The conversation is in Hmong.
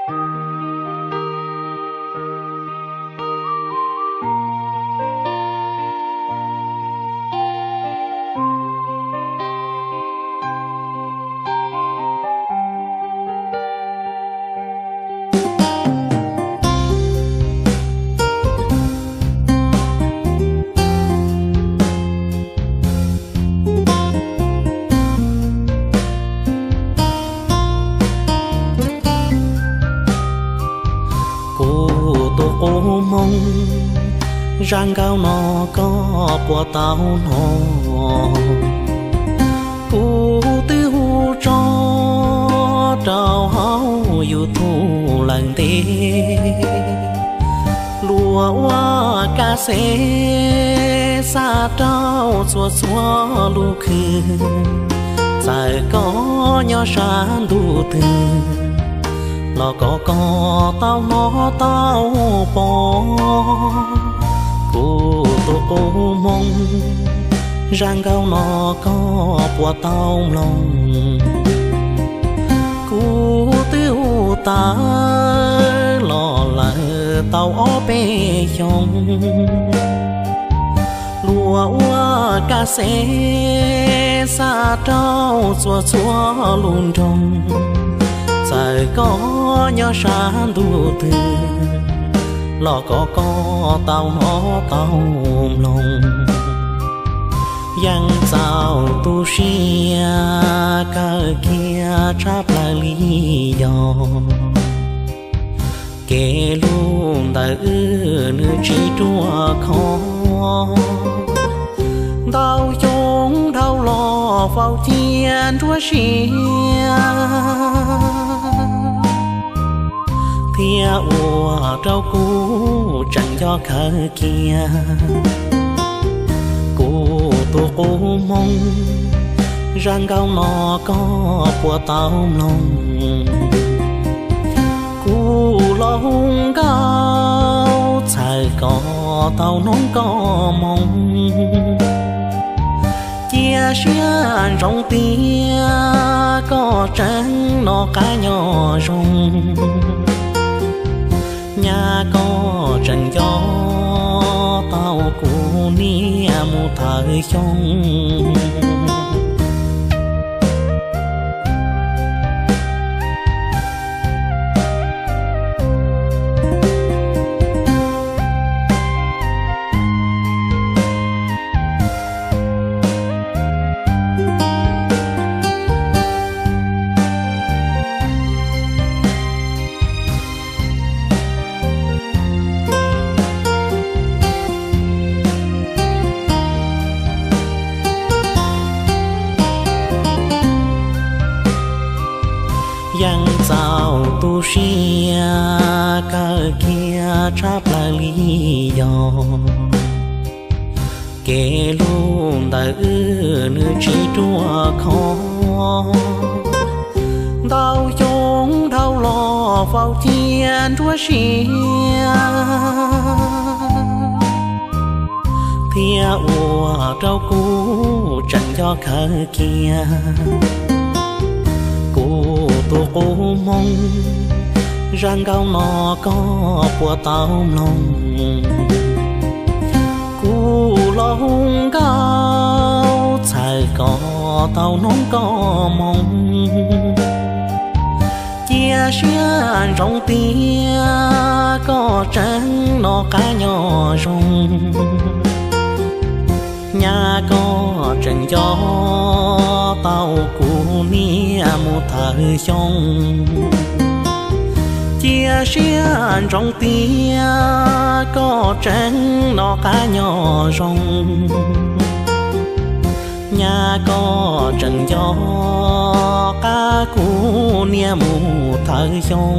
Kuv tus qub hmoov, zaj nkauj no koj puas tau hnov? Kuv twb hu tso rau hauv YouTube lawm ntev, luag ua kas xev xa rau txhua txhua lub khw. Txawm koj nyob sab ntuj twg los kom koj tau hnov tau pom. Kuv tus qub hmoov, zaj nkauj no koj puas tau mloog? Kuv twb hu tawm los lawm tau ob peb xyoos, luag ua kas xev xa rau txhua txhua lub nroog. Txawm koj nyob sab ntuj twg los kom koj tau hnov tau mloog. Yeej txaus tu siab kawg kiag tshaj plaws li yog kev hlub ntawm wb nws tsis ruaj khov. Ntau xyoo dhau los faus cia nruab siab, thiab ua rau kuv tseem nco kawg kiag. Kuv tus qub hmoov, zaj nkauj no koj puas tau mloog? Kuv los hu nkauj txhawm kom tau hnov koj moo. Cia siab ntsoov tias koj tseem noj qab nyob zoo, nyaj koj tseem nco tau kuv niam mus thawm xyoo. Yeej txaus tu siab kawg kiag tshaj plaws li yog kev hlub ntawm wb nws tsis ruaj khov. Ntau xyoo dhau los faus cia nruab siab, thiab ua rau kuv tseem nco kawg kiag. Kuv tus qub hmoov, zaj nkauj no koj puas tau mloog? Kuv los hu nkauj txhawm kom tau hnov koj moo. Cia siab ntsoov tias koj tseem noj qab nyob zoo, nyaj koj tseem nco tau kuv niam mus thawm xyoo. Cia siab ntsoov tias koj tseem noj qab nyob zoo, nyaj koj tseem nco qab kuv niam mus thawm xyoo.